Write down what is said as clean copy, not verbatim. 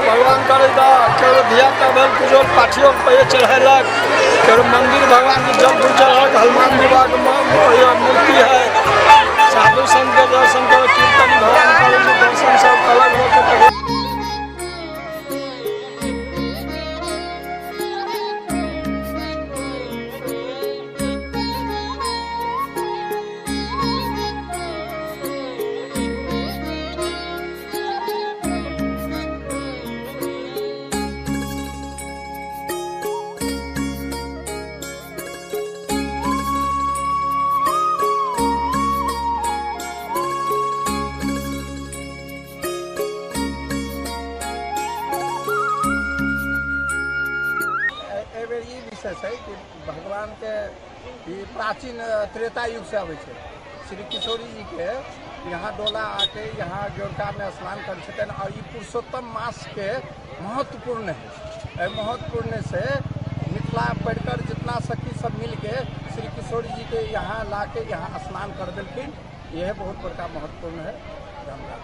भगवान करै तऽ केकरो धिया पुता भेल पूजो पाठियो पे चढ़ेलक, केकरो मंदिर भगवान के जल फूल चढ़ेलक। हनुमान बाबा के मूर्ति है, साधु संत के दर्शन कर, कीर्तन भगवान करै छै, दर्शन सब अलग होके। एहिबेर ई विशेष है कि भगवानके ई प्राचीन त्रेता युग से अबै छै। श्री किशोरी जी के यहाँ डोला आके यहाँ गेरुका में स्नान करै छथिन और ई पुरुषोत्तम मास के महत्वपूर्ण है। एहि महत्वपूर्ण से मिथिला पढ़कर जितना सखी सब मिल के श्री किशोरी जी के यहाँ ला के यहाँ स्नान कर देलखिन। यह बहुत बड़का महत्वपूर्ण है। राम राम।